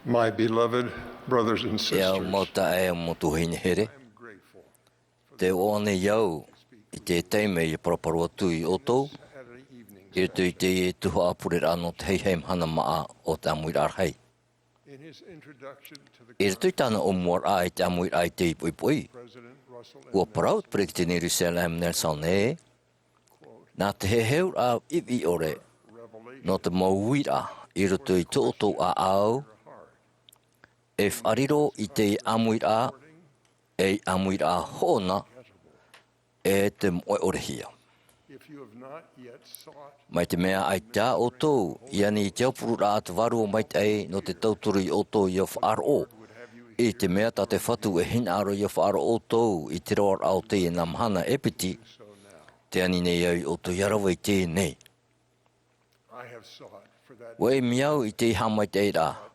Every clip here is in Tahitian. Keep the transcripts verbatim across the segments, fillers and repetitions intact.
My beloved brothers and sisters, e au mau taeaʻe, mau tuahine here, te ʻoaʻoa nei au i te taime ia paraparau atu iā ʻoutou i roto i teie tuhaʻa pureraʻa nō te Haihai Mahana Māʻa o te ʻāmuiraʻa rahi. I roto i tāna ʻōmuaraʻa i te ʻāmuiraʻa i te poʻipoʻi, ʻua parau te Peresideni Russell M. Nelson ē, nā te heheuraʻa ʻiviʻore nō te mau uiraʻa i roto i tō ʻoutou ʻāʻau, e faʻariro i te ʻāmuiraʻa, ei ʻāmuiraʻa hoʻona, e te moʻe ʻore hia. Mai te mea ʻaita ʻoutou i ani i te aupururaʻa a te Vārua Maitaʻi nō te tauturu iā ʻoutou ia faʻaroʻo, i te mea tā te Fatu e hinaʻaro ia faʻaroʻo ʻoutou i te roaraʻa o teie nā mahana e piti, tē ani nei au iā ʻoutou ia rave i teie nei. ʻUa ʻimi au i te haʻamaitaʻiraʻa,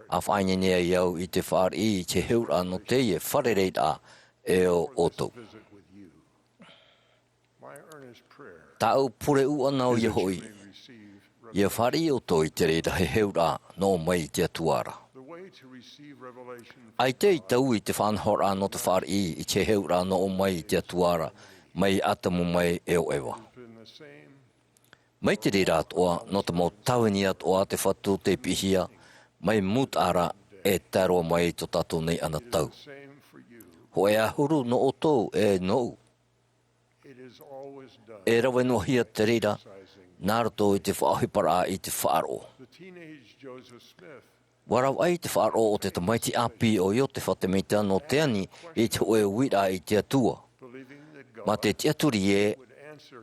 ʻa faʻaineine ai au i te fāriʻi i te heheuraʻa nō teie fārereiraʻa e ō ʻoutou. Tāʻu pure ʻuʻana ʻoia hoʻi, ia fāriʻi ʻoutou i te reira heheuraʻa nō ʻō mai i te Atua ra. ʻAita i taui te faʻanahoraʻa nō te fāriʻi i te heheuraʻa nō ʻō mai i te Atua ra, mai Atamu mai e ʻo Eva. Mai te reira atoʻa, nō te mau tāvini atoʻa te Fatu tei piʻihia, mai mūtaʻa ra e tae roa mai i tō tātou nei anaʻanatae. Hōʻē ʻahuru nō ʻoutou e nōʻu. E rave noa hia te reira, nā roto i te faʻaʻohiparaʻa i te faʻaroʻo. ʻUa ravaʻai te faʻaroʻo o te tamaiti ʻāpī o Iotefa Temita nō te ani i te hōʻē uiraʻa i te Atua. Mā te tiʻaturi ē,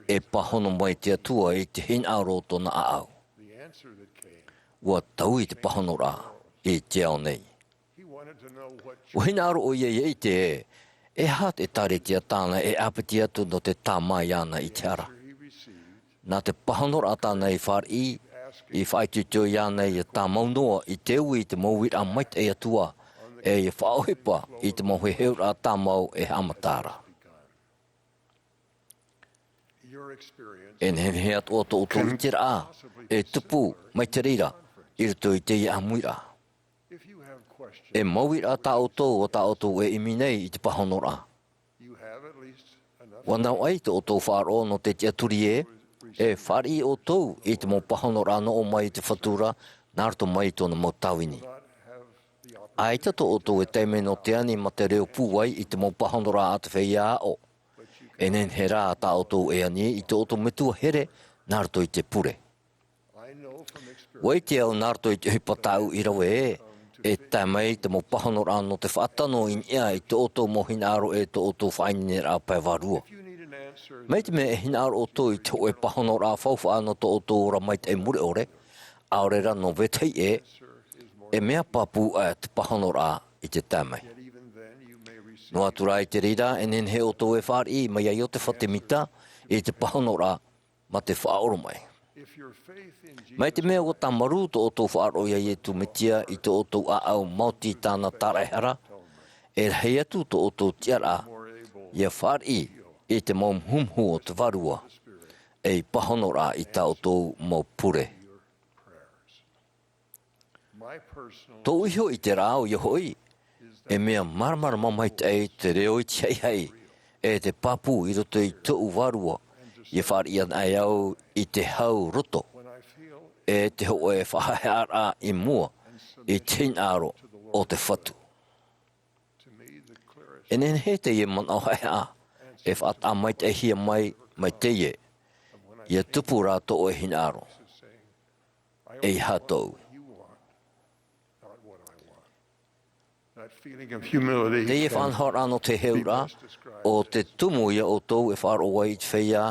e pāhono mai te Atua i te hinaʻaro o tōna ʻāʻau. ʻUa taui te pāhonoraʻa i te ao nei. ʻUa hinaʻaro ʻoia ia ʻite ē, e aha te ʻĒtārētia tāna e ʻāpiti atu nō te tāmā iāna i te hara. Nā te pāhonoraʻa tāna i fāriʻi, i faʻaitoito iāna ia tāmau noa i te ui i te mau uiraʻa maitaʻi atu ā, e ia faʻaʻohipa i te mau heheuraʻa tāmau e haʻamata ra. E nehenehe atoʻa tō ʻoutou ʻiteraʻa e tupu mai te reira i roto i teie ʻāmuiraʻa. E mau uiraʻa tā ʻoutou, ʻo tā ʻoutou e ʻimi nei i te pāhonoraʻa. ʻUa navaʻi tō ʻoutou faʻaroʻo nō te tiʻaturi ē, e fāriʻi ʻoutou i te mau pāhonoraʻa nō ʻō mai i te Fatu ra, nā roto mai i tōna mau tāvini. ʻAita tō ʻoutou e taime nō te ani mā te reo pūai i te mau pāhonoraʻa a te feiā aʻo. E nehenehe rā tā ʻoutou e ani i tō ʻoutou metua here, nā roto i te pure. ʻUa ʻite au nā roto i te ʻohipa tāʻu i rave ē, e tae mai te mau pāhonoraʻa nō te faʻatano i niʻa i tō ʻoutou mau hinaʻaro e tō ʻoutou faʻaineineraʻa pae vārua. Mai te mea e hinaʻaro ʻoutou i te hōʻē pāhonoraʻa faufaʻa nō tō ʻoutou ora maitaʻi mure ʻore, ʻaore rā nō vetahi ʻē, e mea pāpū ʻā te pāhonoraʻa i te tae mai. Noa atu rā i te reira, e nehenehe ʻoutou e fāriʻi mai iā Iotefa Temita i te pāhonoraʻa mā te faʻaʻoromaʻi. Mai te mea ʻua tāmarū tō ʻoutou faʻaroʻo iā Iesu Mesia i tō ʻoutou ʻāʻau maoti i tāna tāraʻehara, e rahi atu tō ʻoutou tiʻaraʻa ia fāriʻi i te mau muhumuhu o te Vārua, ei pāhonoraʻa i tā ʻoutou mau pure. Tōʻu iho ʻiteraʻa ʻoia hoʻi, e mea māramarama maitaʻi te reo i te haʻihaʻi, e te pāpū i roto i tōʻu vārua, ia fāriʻi anaʻe au i te hau roto, e te hōʻē faʻahaʻehaʻaraʻa i mua, i te hinaʻaro o te Fatu. E nehenehe teie manaʻo haʻehaʻa, e faʻataʻa maitaʻihia mai, mai teie, ia tupu rā tō ʻoe hinaʻaro. E aha tōʻu. Teie faʻanahoraʻa nō te heheuraʻa, ʻo te tumu iā ʻoutou e faʻaroʻo ai i te feiā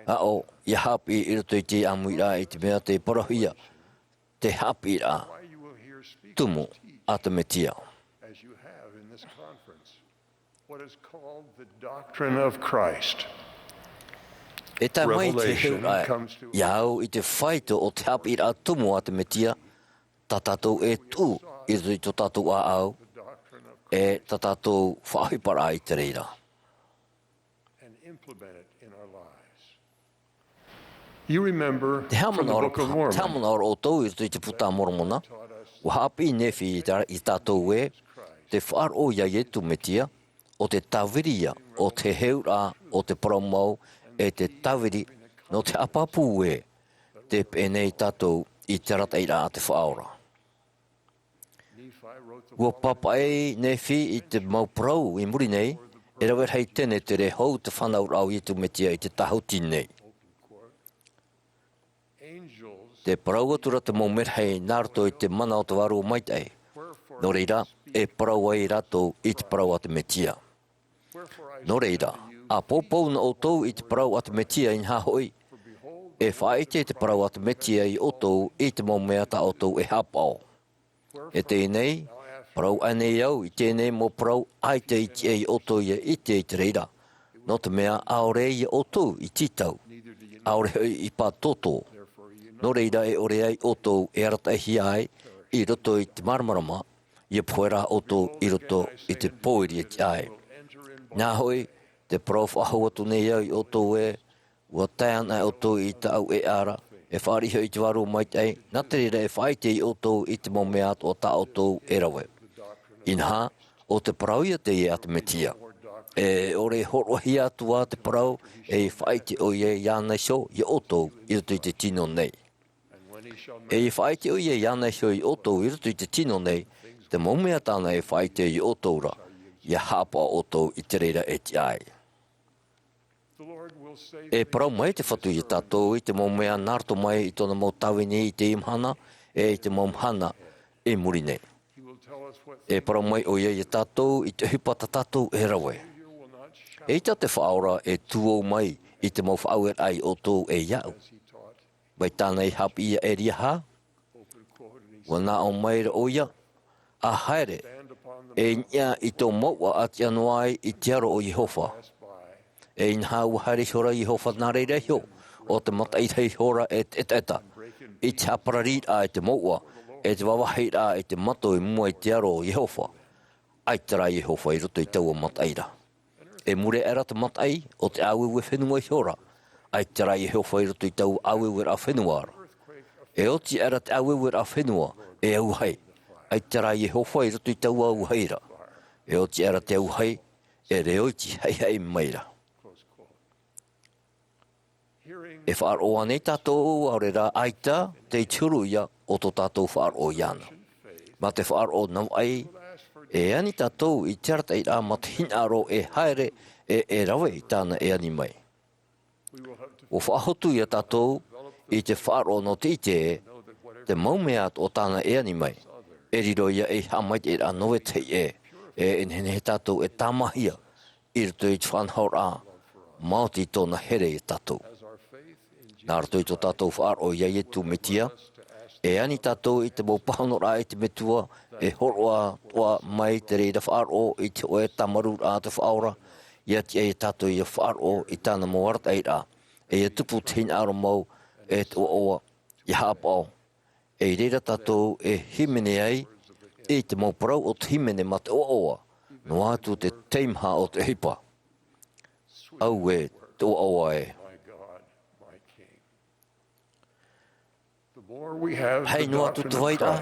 aʻo, ia haʻapiʻi i roto i te ʻāmuiraʻa i te mea tei parauhia, te haʻapiʻiraʻa tumu a te Mesia. What is called the doctrine of Christ. E tae mai te heheuraʻa iā au i te fāito o te haʻapiʻiraʻa tumu a te Mesia, tā tātou e tuʻu i roto i tō tātou ʻāʻau, e tā tātou faʻaʻohiparaʻa i te reira. And implement it in our lives. You remember from the Book of Mormon, te haʻamanaʻo ra ʻoutou i roto i te Puta a Moromona, Ua haʻapiʻi Nephi i tā, i tātou ē, te faʻaroʻo iā Iesu Mesia, ʻo te tāviri ia, ʻo te heheuraʻa, ʻo te parau mau, ʻe te tāviri, nō te haʻapāpū ē, tē peʻe nei tātou i te arataʻiraʻa a te Faʻaora. Ua pāpaʻi Nephi i te mau parau i muri nei, e rave rahi tenetere hou te fānauraʻa o Iesu Mesia i te tāhuti nei. Te parau atura te mau merahi nā roto i te mana o te Vārua Maitaʻi. Nō reira, e parau ai rātou i te parau a te Mesia. Nō reira, ʻa poupou nā ʻoutou i te parau a te Mesia inaha hoʻi, e faʻaʻite te parau a te Mesia iā ʻoutou i te mau mea tā ʻoutou e haʻapaʻo. E teie nei, parau aʻe nei au i teie nei mau parau, ʻaita i tiʻa iā ʻoutou ia ʻite i te reira. Nō te mea ʻaore iā ʻoutou i tītau, ʻaore hoʻi i pātōtō. Nō reira e ʻore ai ʻoutou e arataʻihia ai, i roto i te māramarama, ʻia pohe rā ʻoutou i roto i te pōiri e tiʻa ai. Nā hoʻi, te parau faʻahou atu nei au iā ʻoutou ē, ua tae ana ʻoutou i tāʻu ʻēʻa ra, e fāriʻi hoʻi i te Vārua Maitaʻi, nā te reira e faʻaʻite iā ʻoutou i te mau mea atoʻa tā ʻoutou e rave. Inaha, ʻo te parau ia teie a te Mesia. E ʻore e hōroʻahia atu ā te parau, e faʻaʻite ʻoia iāna iho, iā ʻoutou, i roto i te tino nei. E faʻaʻite ʻoia iāna iho iā ʻoutou, i roto i te tino nei, te mau mea tāna e faʻaʻite iā ʻoutou ra, ʻia haʻapaʻo ʻoutou i te reira e tiʻa ai. E parau mai te Fatu iā tātou i te mau mea nā roto mai i tōna mau tāvini i teie mahana, ʻe i te mau mahana i muri nei. E parau mai ʻoia iā tātou i te ʻohipa tā tātou e rave. ʻEita te Faʻaora e tuōu mai i te mau faʻaueraʻa iā ʻoutou ʻe iāʻu. Mai tāna i haʻapiʻi iā Eliaha, ua nā ʻō mai ra ʻoia, ʻa haere, e niʻa i tō mouʻa ʻa tiʻa noa ai i te aro o Iehova. E inaha ua haere ihora Iehova nā reira iho, ʻo te mataʻi rahi ihora e te ʻetaʻeta, i te haʻaparariraʻa i te mouʻa, e te vāvāhiraʻa i te mato i mua i te aro o Iehova. ʻAita rā Iehova i roto i taua mataʻi ra. E mure aʻera te mataʻi, ʻo te ʻāueue fenua ihora, ʻaita rā Iehova i roto i taua ʻāueueraʻa fenua ra. E oti aʻera te ʻāueueraʻa fenua, e auahi, ʻaita rā Iehova i roto i taua auahi ra. E oti aʻera te auahi, e reo iti haʻihaʻi mai ra. E faʻaroʻo ānei tātou, ʻaore rā ʻaita, tei te huru ia o tō tātou faʻaroʻo iāna. Mā te faʻaroʻo navaʻi, e ani tātou i te arataʻiraʻa mā te hinaʻaro e haere, ʻe e rave i tāna e ani mai. ʻUa faʻahotu ia tātou i te faʻaroʻo nō te ʻite ē, te mau mea atoʻa tāna e ani mai, e riro ia ei haʻamaitaʻiraʻa nō vetahi ʻē, ʻe e nehenehe tātou e tāmāhia, i roto i te faʻanahoraʻa, maoti tōna here iā tātou. Nā roto i tō tātou faʻaroʻo iā Iesu Mesia, e ani tātou i te mau pāhonoraʻa i te Metua, e hōroʻa atoʻa mai te reira faʻaroʻo i te hōʻē tāmarūraʻa a te Faʻaora, ʻia tiʻa ia tātou ʻia faʻaroʻo i tāna mau arataʻiraʻa, ʻe ʻia tupu te hinaʻaro mau, ʻe te ʻoaʻoa, ʻia haʻapaʻo, ʻe i reira tātou e hīmene ai, i te mau parau o te hīmene mā te ʻoaʻoa, noa atu te teimaha o te ʻohipa. Auē te ʻoaʻoa ē. Rahi noa atu te vairaʻa,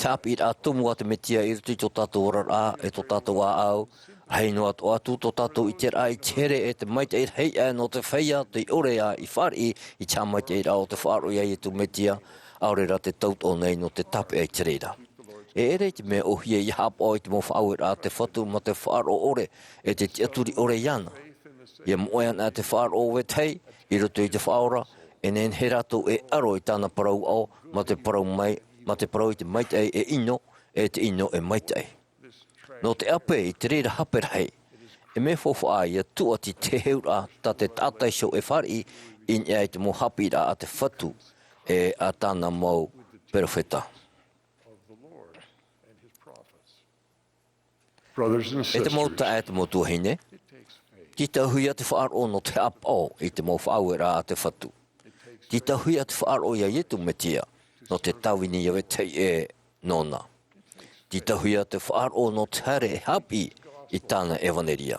te haʻapiʻiraʻa tumu a te Mesia i roto i tō tātou oraraʻa, ʻe tō tātou ʻāʻau, rahi noa atu tō tātou ʻiteraʻa i te here ʻe te maitaʻi rahi aʻe nō te feiā tei ʻore ā i fāriʻi i te haʻamaitaʻiraʻa o te faʻaroʻo iā Iesu Mesia, ʻaore rā tē tautoʻo nei nō te tāpeʻa i te reira. E ʻere i te mea ʻōhie ʻia haʻapaʻo i te mau faʻaueraʻa a te Fatu mā te faʻaroʻo ʻore ʻe te tiʻaturi ʻore iāna. ʻIa moʻe ana te faʻaroʻo o vetahi i roto i te Faʻaora, e nehenehe rātou e ʻaro i tāna parau aʻo, mā te parau mai, mā te parau i te maitaʻi e ʻino, ʻe te ʻino e maitaʻi. Nō te ʻape i te reira hape rahi, e mea faufaʻa ʻia tūʻati te heheuraʻa tā te taʻata iho e fāriʻi i niʻa i te mau haʻapiʻiraʻa a te Fatu, ʻe ʻa tāna mau perofeta. E te mau taeaʻe, e te mau tuahine, tītauhia te faʻaroʻo nō te haʻapaʻo i te mau faʻaueraʻa a te Fatu. Tītauhia te faʻaroʻo iā Iesu Mesia, nō te tāvini iā vetahi ʻē nōna. Tītauhia te faʻaroʻo nō te haere e haʻapiʻi i tāna ʻevanelia.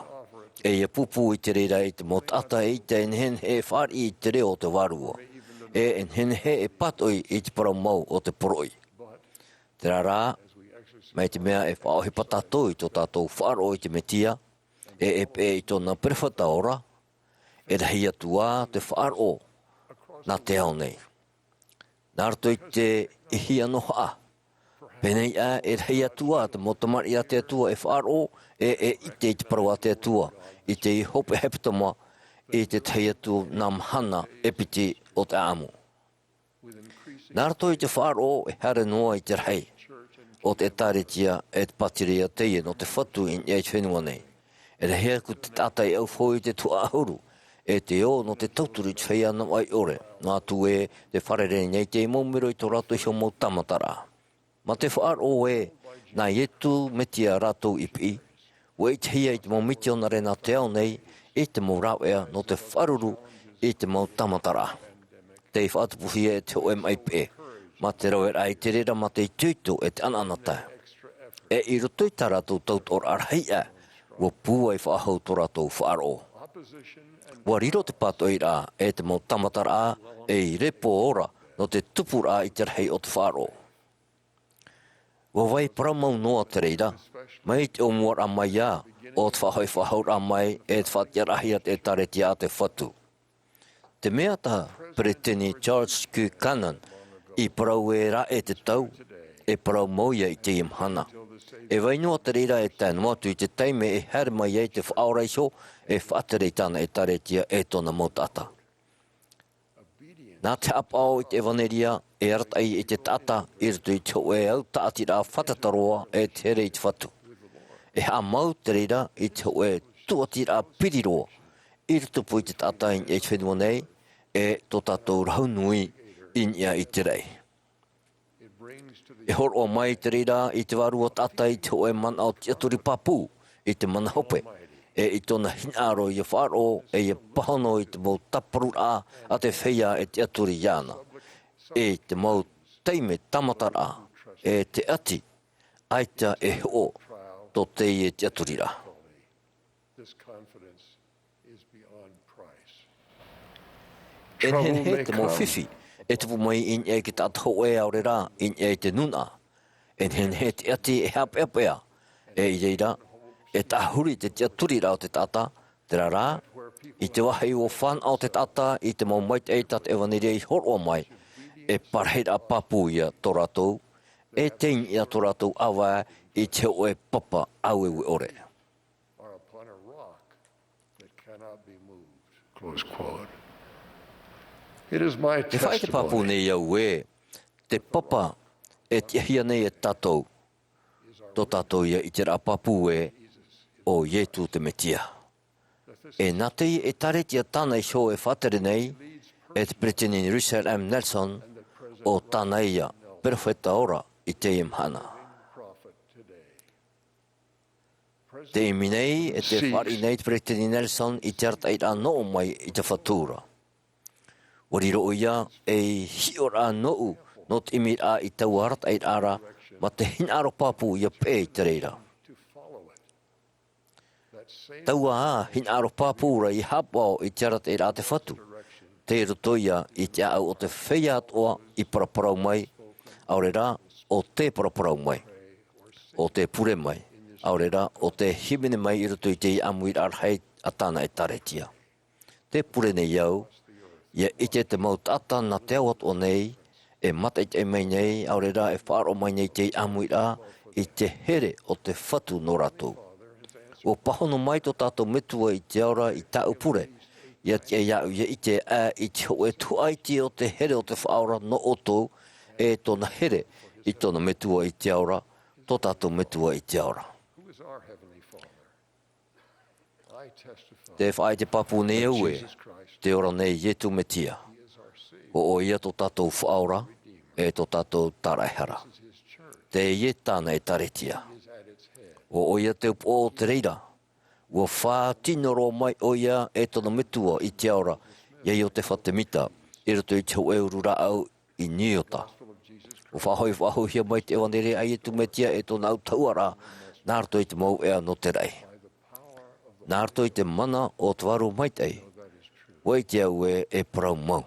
ʻE ʻia pūpū i te reira i te mau taʻata e ʻita e nehenehe e fāriʻi i te reo o te Vārua. ʻE e nehenehe e pātoʻi i te parau mau o te poroʻi. Terā rā, mai te mea e faʻaʻohipa tātou i tō tātou faʻaroʻo i te Mesia, e e peʻe i tōna perofeta ora, e rahi atu ā te faʻaroʻo nā te ao nei. Nā roto i te ʻihi ʻānohaʻa, pēneiaʻe e rahi atu ā te mau tamariʻi a te Atua e faʻaroʻo, e e ʻite i te parau a te Atua, i te hopeʻa hepetoma, i te tahi atu nā mahana e piti o te ʻāʻamu. Nā roto i te faʻaroʻo e haere noa i te rahi o te ʻētāretia e te pātireia teie nō te Fatu i niʻa i te fenua nei. E rahi atu te taʻata e au fou i te tuhaʻa ʻahuru, e te ō nō te tauturu i te feiā navaʻi ʻore, noa atu ē tē fārerei nei te mau mero i tō rātou iho mau tāmataraʻa. Mā te faʻaroʻo ē, nā Iesu Mesia rātou i piʻi, ʻua ʻitehia i te mau mitionare nā te ao nei, i te mau rāveʻa nō te faʻaruru i te mau tāmataraʻa. Tei faʻatupuhia e te hōʻē maʻi peʻe, mā te raveraʻa i te reira mā te itoito e te ʻanaʻanatae. E i roto i tā rātou tautoʻoraʻa rahi aʻe, ʻua pūai faʻahou tō rātou faʻaroʻo. ʻUa riro te pātoʻiraʻa e te mau tāmataraʻa ei repo ora nō te tupuraʻa i te rahi o te faʻaroʻo. ʻUa vai parau mau noa te reira, mai te ʻōmuaraʻa mai ā, o te faʻahoʻi faʻahouraʻa mai e te faʻatiʻaraʻahia te ʻētāretia a te Fatu. Te mea tā Peretiteni George Q. Cannon i parau ē rā e te tau, e parau mau ia i teie mahana. E vai noa te reira e tae noa atu i te taime e haere mai ai te Faʻaora iho e faʻatere i tāna ʻētāretia e tōna mau taʻata. Nā te haʻapaʻo i te ʻevanelia e arataʻi i te taʻata i roto i te hōʻē au tāʻatiraʻa fātata roa e te here i te Fatu. E haʻamau te reira i te hōʻē tūʻatiraʻa piri roa i tupu i te taʻata i niʻa i te fenua nei, e tō tātou rahu nui i niʻa i te raʻi. E hōroʻa mai te reira i te vārua taʻata i te hōʻē manaʻo tiʻaturi pāpū, i te mana hope, e i tōna hinaʻaro ʻia faʻaroʻo, e ʻia pāhono i te mau tāparuraʻa a te feiā e tiʻaturi iāna, i te mau taime tāmataraʻa, e te ʻati, ʻaita e hoʻo tō teie tiʻaturiraʻa. This confidence is beyond price. E nehenehe te mau fifi e tupu mai i niʻa i te taʻata hōʻē, ʻaore rā i niʻa i te nūnaʻa. E nehenehe te ʻati e haʻapeʻapeʻa, e i reira e tāhuri te tiʻaturiraʻa o te taʻata. Terā rā, i te vāhi ʻua fānaʻo te taʻata i te mau maitaʻi tā te ʻevanelia i hōroʻa mai, e parahiraʻa pāpū ia tō rātou, e tei niʻa tō rātou ʻāvae i te hōʻē papa ʻāueue ʻore. Are upon a rock that cannot be moved. Close quote. It is my testimony. E faʻaʻite pāpū nei au ē, te papa e tiʻahia nei e tātou, tō tātou ia ʻiteraʻa pāpū ē, ʻo Iesu te Mesia. E nā te ʻētāretia tāna iho e faʻatere nei, e te Peretiteni Russell M. Nelson, ʻo tāna ia perofeta ora i teie mahana. Te ʻimi nei, e tē fāriʻi nei te Peretiteni Nelson i te arataʻiraʻa nō ʻō mai i te Fatu ra. ʻUa riro ʻoia ei hiʻoraʻa nōʻu nō te ʻimiraʻa i taua arataʻiraʻa ra, mā te hinaʻaro pāpū ʻia peʻe i te reira. Taua ā hinaʻaro pāpū ra i haʻapaʻo i te arataʻiraʻa a te Fatu, tei roto ia i te ʻāʻau o te feiā atoʻa i paraparau mai, ʻaore rā ʻo tē paraparau mai, ʻo tē pure mai, ʻaore rā ʻo tē hīmene mai i roto i te ʻāmuiraʻa rahi a tāna ʻētāretia. Tē pure nei au, ʻia ʻite te mau taʻata nā te ao atoʻa nei, e mātaʻitaʻi mai nei, ʻaore rā e faʻaroʻo mai nei te ʻāmuiraʻa i te here o te Fatu nō rātou. ʻUa pāhono mai tō tātou Metua i te ao ra i tāʻu pure, ʻia tiʻa iāʻu ʻia ʻite aʻe i te hōʻē tuhaʻa iti o te here o te Faʻaora nō ʻoutou, e tōna here i tōna Metua i te ao ra, tō tātou Metua i te ao ra. Tē faʻaʻite pāpū nei au ē, tē ora nei Iesu Mesia. ʻO ʻoia tō tātou Faʻaora, e tō tātou Tāraʻehara. Teie tāna ʻētāretia. ʻO ʻoia te upoʻo o te reira. ʻUa fā tino roa mai ʻoia e tōna Metua i te ao ra, ʻia Iosepha Semita, i roto i te hōʻē uru rāʻau i Niu Iota. ʻUa faʻahoʻi faʻahouhia mai te ʻEvaneria a Iesu Mesia e tōna autahuʻaraʻa, nā roto i te mau veʻa nō te raʻi. Nā roto i te mana o te Vārua Maitaʻi, ʻua ʻite au ē e parau mau.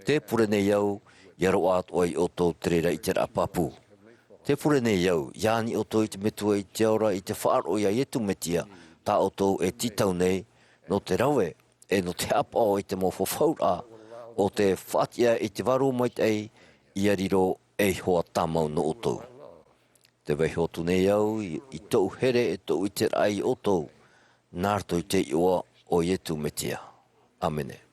Tē pure nei au, ʻia roaʻa atoʻa ia ʻoutou te reira ʻiteraʻa pāpū. Te pure nei au, ia ani ʻoutou i te Metua i te ao ra, i te faʻaroʻo ia Iesu Mesia, tā ʻoutou e tītau nei, nō te rave, e nō te haʻapaʻo i te mau fafauraʻa o te faʻatiʻa i te Vārua Maitaʻi, ia riro ei hoa tāmau nō ʻoutou. Te vaiiho atu nei au i, i tōʻu here e tōʻu ʻiteraʻa ia ʻoutou, nā roto i te iʻoa o Iesu Mesia. ʻĀmene.